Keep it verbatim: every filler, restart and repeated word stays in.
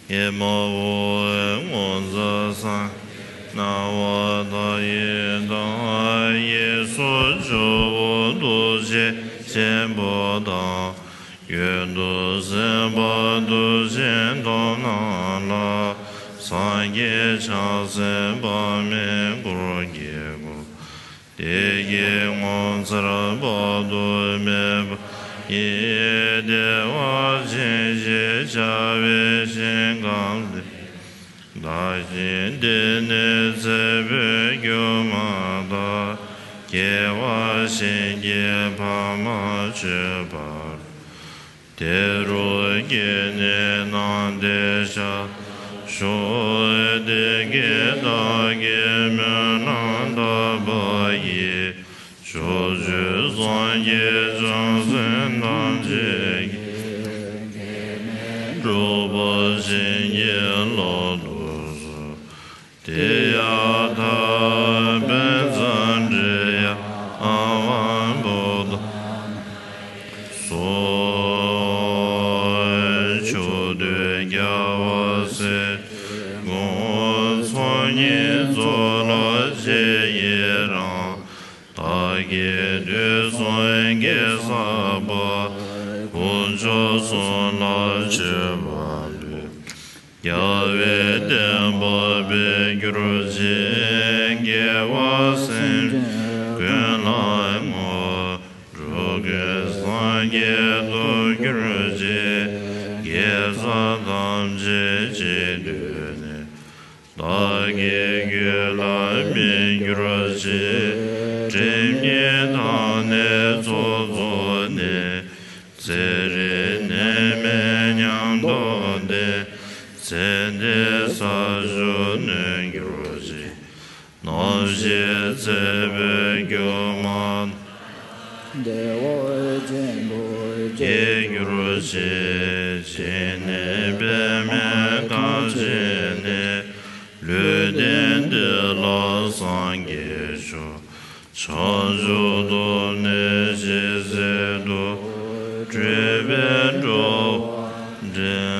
ཨེ་མ་ཧོ། ངོ་མཚར་སངས་རྒྱས་སྣང་བ་མཐའ་ཡས་དང་། གཡས་སུ་ཇོ་བོ་རྡོ་རྗེ་ཆེན་པོ་དང་། གཡོན་དུ་སེམས་དཔའ་མཐུ་ཆེན་ཐོབ་རྣམས་ལ། སངས་རྒྱས་ཕྱག་འཚལ་དཔག་མེད་འཁོར་གྱིས་བསྐོར། དེ་ཡི་ངོ་མཚར་དཔག་ཏུ་མེད་པ་ཡི། བདེ་བ་ཅན་ཞེས་བྱ་བའི་ཞིང་ཁམས་དེར། བདག་གིས་འདི་ནས་ཚེ་འཕོས་སྒྱུ་མ་ལྟར། སྐྱེ་བ་གཞན་གྱིས་ཕ་མར་བརྗོད་པ་རུ། དེ་རུ་སྐྱེས་ནས་སྣང་མཐའི་ཤར་ཕྱོགས། བདེ་དགེ་དག་གི་སྨོན་ལམ་བཏབ་པ་ཡིས། ཕྱོགས་བཅུའི་སངས་རྒྱས་བྱང་སེམས་ཐམས་ཅད་ཀྱི། འགྲོ་བ་གཞན་གྱིས་བརླག་ཏུ་གསོལ། ཏདྱ་ཐཱ། དཔལ་མཛངས་བྲེ་ཡ་ཨ་ཝ་བོ་དྷ་ན་སོགས། ཕྱོགས་དུས་རྒྱལ་བ་སྲས་དྲུག་དགོངས། ཚོགས་གཉིས་རྫོགས་ལ་རྗེས་ཡི་རང་། བདག་གིས་དུས་གསུམ་དགེ་བསགས་པ། དཀོན་མཆོག་གསུམ་ལ་མཆོད་པ་འབུལ། རྒྱལ་བའི་བསྟན་པ་འཕེལ་གྱུར་ཅིག་དགེ་བ་སེམས་ཅན་ཀུན་ལ་བསྔོ། འགྲོ་ཀུན་སངས་རྒྱས་ཐོབ་གྱུར་ཅིག་དགེ་རྩ་ཐམས་ཅད་གཅིག་བསྡུས་ནས། བདག་གི་རྒྱུད་ལ་སྨིན་གྱུར་ཅིག་སྒྲིབ་གཉིས་དག་ནས་ཚོགས་རྫོགས་ནས། ཚེ་རིང་ནད་མེད་ཉམས་རྟོགས་ལྡན། ཚེ་འདིའི་ས་བཅུད་ནོན་གྱུར་ཅིག་རྣམ་ཤེས་ཚེ་འཕོས་སྒྱུ་མ་ལྟར། བདེ་བ་ཆེན་པོ་སྐྱེ་གྱུར་ཅིག །ཇི་སྙེད་པདྨའི་ཁ་བྱེ་ནས། ལུས་རྟེན་འདི་ལ་སངས་རྒྱས་ཤོག །བྱང་ཆུབ་ཏུ་གནས་ཤིང་ཟད་དུ། སྤྲུལ་པས་འགྲོ་བ་འདྲེན།